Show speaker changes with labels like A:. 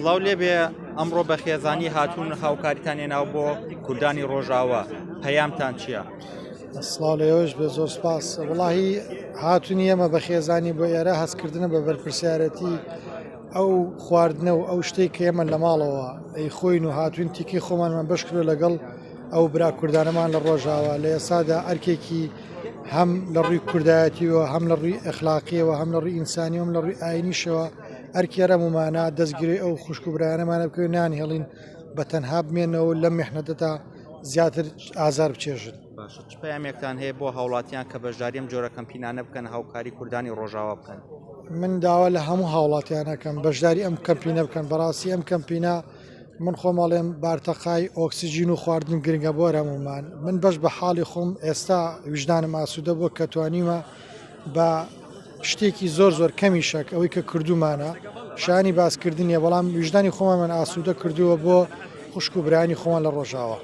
A: سڵاو لێبێ ئەمڕۆ بە خێزانی هاتوون هاوکاریتان هێناو بۆ کوردانی ڕۆژاوا پەیامتان چییە؟
B: سڵاو لە ئێوەش بێ زۆر سپاس وڵاهی هاتونی ئێمە بە خێزانی بۆ ئێرە هەستکردنە بە بەرپرسیارەتی ئەو خواردنە و ئەو شتێک کە ئێمە لە ماڵەوە ئەی خۆین و هاتوین تیکی خۆمانمان بەش کردو لەگەڵ ئەو برا کوردانەمان لە ڕۆژاوا لە ئێسادا ئەرکێکی هەم لە ڕووی کوردایەتیەوە هەم لە ڕووی ئەخلاقیەوە هەم لە ڕووی ئینسانی هەم لە ڕووی ئاینیشەوە ئەرکی هەموومانە دەستگیری ئەو خوشک و برایانەمانە بکەوێت نانهێڵین بە تەنها بمێنەوە لەم میحنەتەدا زیاتر ئازار بچێژن.
A: باشە چ پەیامێکتان هەیە بۆ هاوڵاتیان کە بەشداری ئەم جۆرە کەمپینانە بکەن هاوکاری کوردانی ڕۆژاوا بکەن؟
B: من داوا لە هەموو هاوڵاتیان ئەکەم بەشداری ئەم کەمپینە بکەن بەڕاستی ئەم کەمپینە من خۆم ئەڵێم بارتەقای ئۆکسجین و خواردن گرنگە بۆ هەموومان من بەش بە حاڵی خۆم ئێستا ویژدانم ئاسوودە بووە کە توانیمە بە شتێکی زۆر زۆر کەمی شەک ئەوەی کە کردومانە شانی باسکردنیە بەڵام ویژدانی خۆمان من ئاسوودە کردووە بۆ خوشک و برانی خۆمان لە ڕۆژاوا.